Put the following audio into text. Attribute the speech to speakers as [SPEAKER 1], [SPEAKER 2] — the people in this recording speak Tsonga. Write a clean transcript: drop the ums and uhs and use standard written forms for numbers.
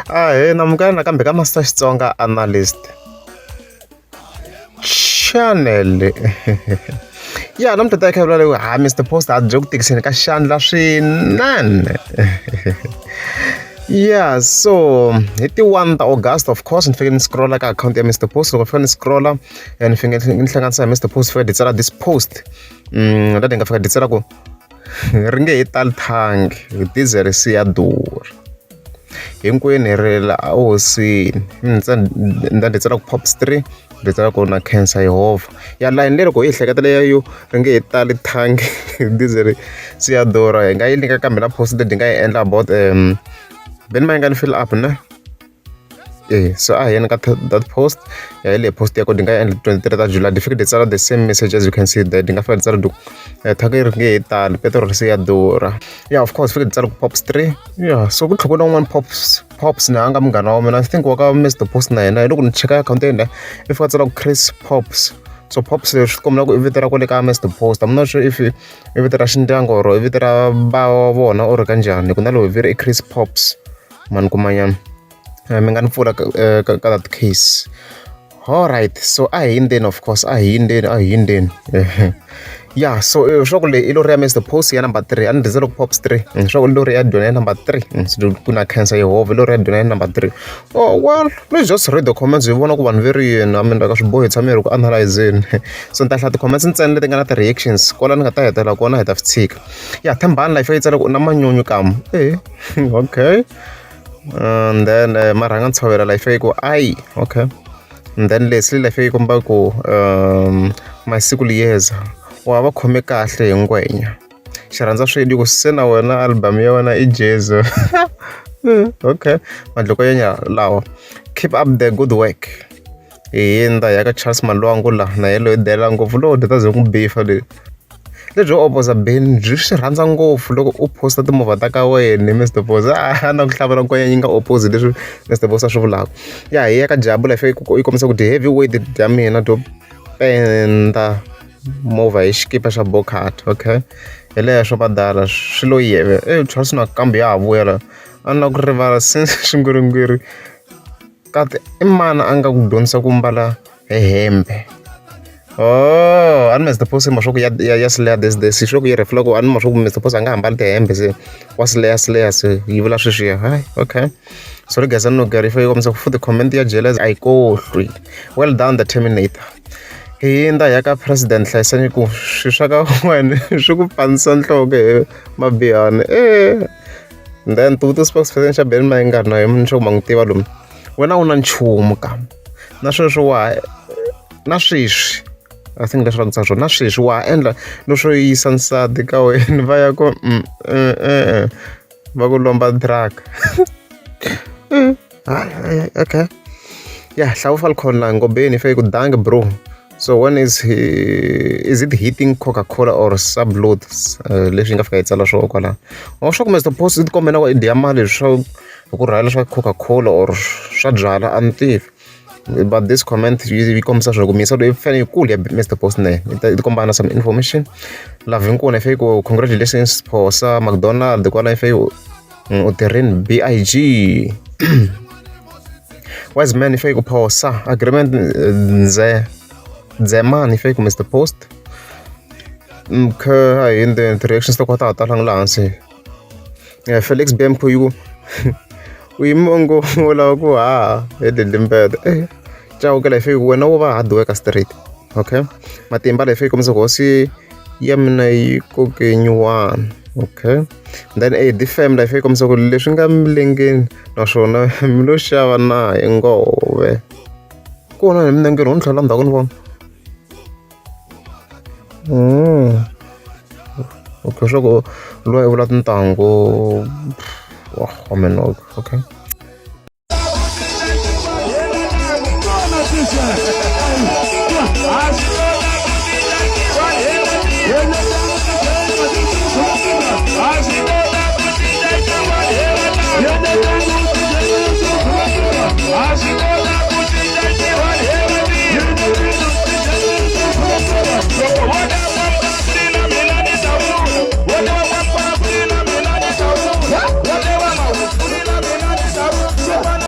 [SPEAKER 1] Ahee namukela nakambe ka Master Xitsonga Analyst Channel. Ya namuntlha ta kha vula ha Mr Post a byi ku tikiseni ka xandla swinene. Yeah, so hi ti 1 ta August of course ni fike ni scrolla ka akhawunti ya Mr Post loko fika ni scrolla ni fike ni hlanganisa hi Mr Post fika ni tsala this post la ni nga fika ni tsala ku ri nge he tali thangi diesel se ya durha hinkwenu hi rila ehosini ni ta ni tsala ku pops 3 ni tsala ku na khensa Yehovha ya layeni leyi loko hi yi hleketa leya yo ri nge he tali thangi diesel se ya durha hi nga yi nyika kambe na post leyi hi nga yi endla about Benny Mayengani fill up ne. E so a hi yeni ka that post ya hi leyi post ya kona ni nga yi endla 23 ta July ni fike ni tsala the same message as you can see there ni nga fika ni tsala ku thangi ri nge he tali petiroli se ya durha ya of course fike ni tsala ku pops 3 ya so ku tlhela ku na un'wana pops pops na a nga munghana wa mina I think wa ka Mr Post na yena hi loko ni cheka akhawunti ya yena i fika a tsala ku Chris Pops so Pops leswi swi kombela ku i vito ra kwale ka Mr Post I'm not sure if i vito ra xindyangu or i vito ra va wa vona or kanjhani hi ku na loyi ve ri i Chris Pops ma ni kumanyana mi nga ni pfula ka ka that case alright so a hi yindzeni of course a hi yindzeni a hi yindzeni ya so swa ku leyi i lori ya Mr Post ya number 3 a ni dize loko Pops 3 swa ku lori ya dyona ya number 3 ku na khensa Yehovha i lori ya dyona ya number 3 oh well let's just read the comments hi vona ku vanhu ve ri yini I mean ka swi bohi hi tshame hi ri ku analyzeni so ni ta hlaya ti-comments ntsena leti nga na ti-reactions kwala ni nga ta hetelela kona hi ta swi tshika ya Thembani la yi fanele yi tsala ku u na manyunyu kam e okay and then marhanga ntshovelo la yi fike ku ayi okay and then Leslie la yi fike yi komba ku masiku liyeza wa va khome kahle hi ngwenya xirhandza swedi ku se na wena album ya wena i jezo okay madloko ya nya lawa keep up the good work hi ndza ya ka Charles Malwangu la na yena loyi delela ngopfu lowo data byi n'wi bifa leyi lebyo opoza Benny byi swi rhandza ngopfu loko u post-a timovha ta ka wena Mister Boss a na ku hlamula ku yi nga opposite leswi Mister Boss a swi vulaka ya hi ya ka Jabu la yi yi kombisa ku ti-heavy weight ya mina to penda movha hi xikipa xa Bokhat okay hi leswo badala swi lo yeve e Charles nakambe ya ha vuya la a ni la ku rivala since xingwiringwiri kati i mani a nga ku dyondzisa ku mbala hi hembe oh a ni Mr Post ma swa ku ya ya ya sileya this this swa ku yi refula ku a ni ma swa ku Mr Post a nga ha mbali tihembe se wa sileya sileya se yi vula sweswiya hayi okay sorry guys a ni no yi kombisa ku futhi comment ya jealous a yi kohlwi well done the terminator hi ndza ya ka president Hlayisani ku swi swa ka wena swi ku pandzisa nhloko hi mabihani e then tivutisa spokesperson xa Benny Mayengani na yena ni sure ku ma n'wi tiva lomu wena a wu na nchumu ka na sweswi wa na sweswi I think leswi va swona na sweswi wa ha endla leswo yisa nsati ka wena va ya ku va ku lomba truck okay ya hlawu Falcon la Ngobeni yi ku dankie bro so when is he is it hitting Coca-Cola or Subload leswi yi nga fika yi tsala swona kwalano or swa ku Mr Post yi tikombe na ku i dya mali swa hi ku rhwala swa Coca-Cola or swa byala a ni tivi but this comment yi kombisa swa ku misa loyi fanele yikulu ya Mr Post ne yi tikomba na some information Lavinkuna yi fike ku congratulations Phosa McDonald kwala yi fike u tirhini B_I_G Wise man yi fike ku Phosa agreement Nze Ndzemani yi fike ku Mr Post okay a hi endleni ti-reactions ta kona ta ha talanga laha hansi Felix Bemco yi ku u yime onge u lava ku haha hi dlidlimbete e Chauke la yi fike ku wena wo va hard worker straight okay Matimba la yi fike yi kombisa ku hosi ya mina yi koke nyuwana okay then a the fam la yi fike yi kombisa ku leswi nga milengeni naswona mi lo xava na hi ngove kona hi milengeni ho ni tlhela ndzhaku ni vona okay swa ku luya i vula tintangu wa mina okay.